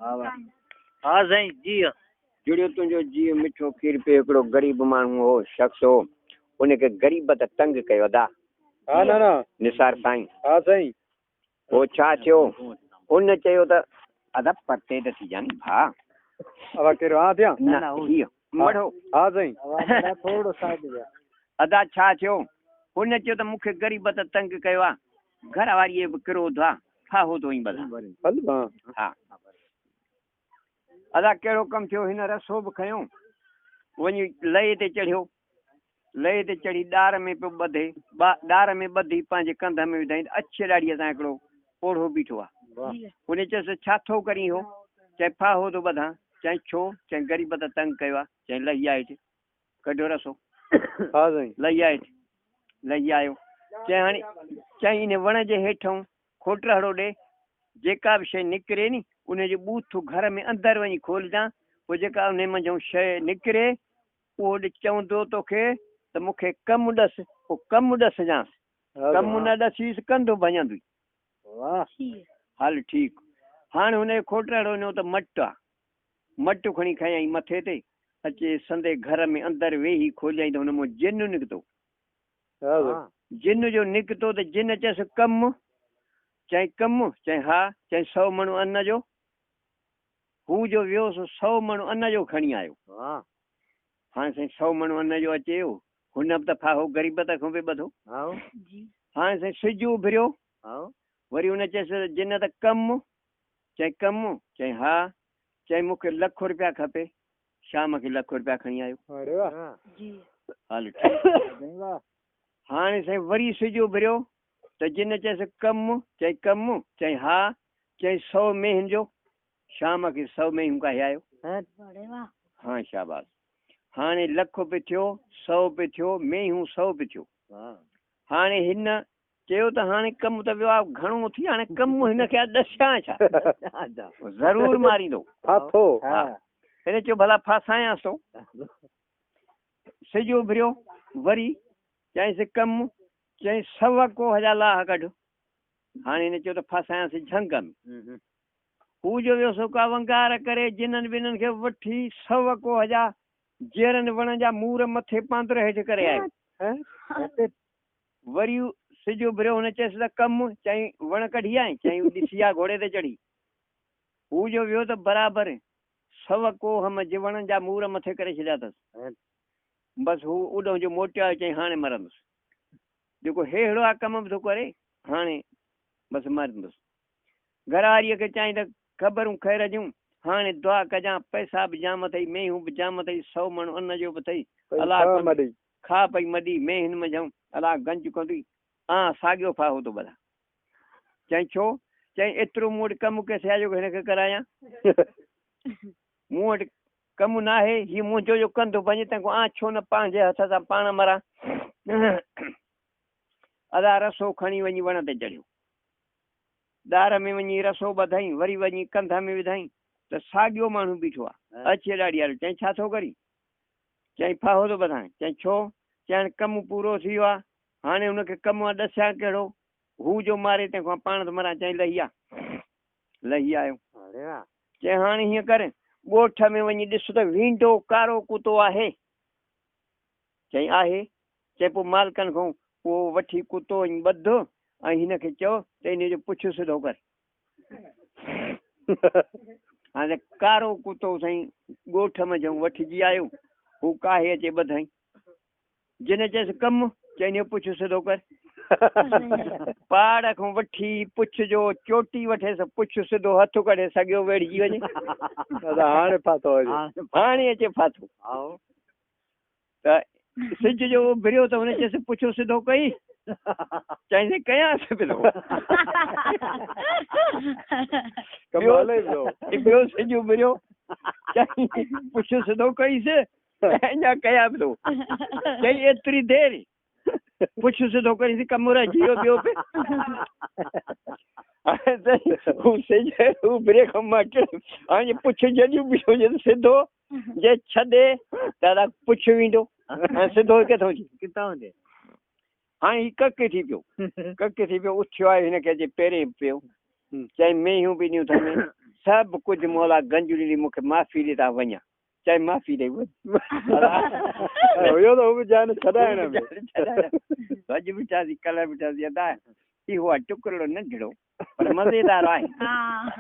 ها سائين جي. جڙيو تنهنجو جيء مٺو کير پيو. هڪڙو غريب ماڻهو هو، شخص هو، ان کي غريبت تنگ ڪيو. ادا ها نانا. نثار سائين. ها سائين. پوء ڇا ٿيو؟ ان چيو ته ادا پرتي ته ٿي جان ڀاء. اوا ڪير ها ٿيان؟ نه هيء مڙهو. ها سائين. ٿورو سائيڊ ويا. ادا ڇا ٿيو؟ هن چيو ته مون کي غريبت تنگ ڪيو آ، گهر واريء به ڪروڌ آ، ڦاهو ٿو وڃين ٻڌان. هل ها. ها ادا ڪهڙو ڪم ٿيو؟ هن رسو به کنيو، وڃي لئي تي چڙهيو. لئي تي چڙهي ڏار ۾ پيو ٻڌي، ڏار ۾ ٻڌي پنهنجي ڪنڌ ۾ وڌائين ته اڇي ڏاڙهيء سان هڪڙو پوڙهو بيٺو آ. هن چيس ته ڇا ٿو ڪرين اهو؟ چيائين ڦاهو ٿو ٻڌان. چيائين ڇو؟ چيائين غريب ته تنگ ڪيو آ. چيائين لهي آ هيٺ. ڪڍيو رسو. ها سائين. لهي آ هيٺ. لهي آيو. چيائين هاڻي چيائين ان وڻ جي هيٺئون کوٽرهڙو ڏي، جيڪا به شيء نڪري ني، ان جو ٻوٿ گهر ۾ اندر وڃي کولجان، پوء جيڪا انهي منجهئون شيء نڪري، اهو ڏي چوندو توکي ته مون کي ڪم ڏس، پوء ڪم ڏسجانس. ڪم نه ڏسيس ڪنڌ ڀڃندوئي. هل ٺيڪ. هاڻ هن کي کوٽرهڙو ڏنو ته مٽ آ. مٽ کڻي کنيائين مٿي تي، اچي سندي گهر ۾ اندر ويهي کوليائين ته هن مان جن نڪتو. جن جو نڪتو ته جن چيس ڪم؟ چيائين ڪم؟ چيائين ها. چيائين 100 مڻ ان جو. هو جو ويو سو 100 مڻ ان جو کڻي آيو. هاڻي سائين 100 مڻ ان جو اچي ويو. هن به ته ڦاهو غريبت کان پئي ٻڌو. هاڻي سائين سج اڀريو. وري هن چيس جن ته ڪم؟ چيائين ڪم؟ چيائين ها. چيائين مون کي لک رپيا کپي. شام کي لک رپيا کڻي آيو. هل ٺيڪ. هاڻي سائين وري سج اڀريو ته جن چيس ڪم؟ چيائين ڪم؟ چيائين ها. چيائين 100 مينهن جو. شام کي 100 مينهون ڪاهي آيو. ها شاباس. هاڻي لک به ٿيو، 100 به ٿيو، مينهون 100 به ٿيو. هاڻي هن چيو ته هاڻي ڪم ته ويو آ گهڻو ٿي، هاڻي ڪم هن کي ڏسيان ڇا؟ ضرور ماريندو. ڦاٿو. ها. هن چيو ڀلا ڦاسايانس ٿو. سج اڀريو وري چيائينس ڪم؟ چيائين 100 ڪوهه جا لاهه ڪڍ. هاڻي هن چيو ته ڦاسايانس جهنگ ۾. هو جو ويو سو ڪا ونگار ڪري جنن ٻنن کي وٺي 100 ڪوهه جا جيرن وڻن جا مور مٿي پاندر هيٺ ڪري آيو. وري سج اڀريو هن چيس ته ڪم؟ چيائين وڻ ڪڍي آئين؟ چيائين ڏسي آ گهوڙي تي چڙهي. هو جو ويو ته برابر 100 ڪوهه منجهه وڻن جا مور مٿي ڪري ڇڏيا اٿس. بس هو اڏهون جو موٽيو آيو چيائين هاڻي مرندس. جيڪو ههڙو آ ڪم به ٿو ڪري هاڻي بس مرندس. گهر واريء کي چيائين ته خبرون خير جون، هاڻي دعا ڪجان، پئسا به جام اٿئي، مينهون به جام اٿئي، 100 مڻ ان جو به اٿئي، الله ڪندي، کا پئي مڏي، مينهن منجهئون، الله گنج ڪندي، آن ساڳيو ڦاهو ٿو ٻڌان. چيائين ڇو؟ چيائين ايترو مون وٽ ڪم ڪٿي آهي جو هن کي ڪرايان؟ مون وٽ ڪم ناهي، هي منهنجو جو ڪنڌ ڀڃي، تنهن کان آن ڇو نه پنهنجي هٿ سان پاڻ مران. ادا رسو کڻي وڃي وڻ تي چڙهيو. ڏار ۾ وڃي رسو ٻڌائين، وري وڃي ڪنڌ ۾ وڌائين ته ساڳيو ماڻهو بيٺو آ. اچي ڏاڙهي وارو چيائين ڇا ٿو ڪرين؟ چيائين ڦاهو ٿو ٻڌان. چيائين ڇو؟ چيائين هاڻي ڪم پورو ٿي ويو آ، هاڻي هن کي ڪم آ ڏسيان ڪهڙو، هو جو ماري تنهن کان پاڻ ٿو مران. چيائين لهي آ. لهي آيو. چيائين هاڻي هيئن ڪر، ڳوٺ ۾ وڃي ڏس ته وينڊو ڪارو ڪتو آهي؟ چيائين آهي. چيائين پوء مالڪن کان اهو وٺي ڪتو ۽ ٻڌ ۽ هن کي چئو ته انهيء جو پڇ سڌو ڪر. هاڻي ڪارو ڪتو سائين ڳوٺ منجهئون وٺجي آيو. هو ڪاهي اچي ٻڌائين. جنھن چيس ڪم، چيائين اهو پڇ سڌو ڪر. پاڙ کان وٺي پڇ جو چوٽي وٺيس، پڇ سڌو هٿ ڪڍي سڳيو ويڙهجي وڃي. دادا هاڻي ڦاٿو اچي. هاڻي اچي ڦاٿو. ته سج جو اڀريو ته هن چيس پڇو سڌو ڪئي؟ چيائينس ڪيانس پيو. ڪم هلي پيو. ٻيو سج اڀريو، چيائين پڇو سڌو ڪئيس؟ اڃا ڪيان پيو. چيائين ايتري دير پڇ سڌو ڪريس ڪم رهجي ويو ٻيو به. هو سج اڀري کان مٽ هاڻي پڇ جڏهن بيٺو هجي ته سڌو جي ڇڏي ته ادا پڇ ويندو ۽ سڌو ڪٿان ٿي؟ ڪٿان ٿي؟ هاڻي هي ڪڪ ٿي پيو، ڪڪ ٿي پيو، اٿيو آهي هن کي اچي پيرين پيو، چيائين مينهون به ڏنيون اٿم، सभु कुझु मौला गंज ॾिनी मूंखे माफ़ी ॾे त वञा। चए माफ़ी ॾेई वञ। हुयो त हू बि जान छॾाइण में। अॼु बि चासी कल्ह बि चासी अदा इहो आहे टुकड़ो नंढड़ो पर मज़ेदार आहे। हा।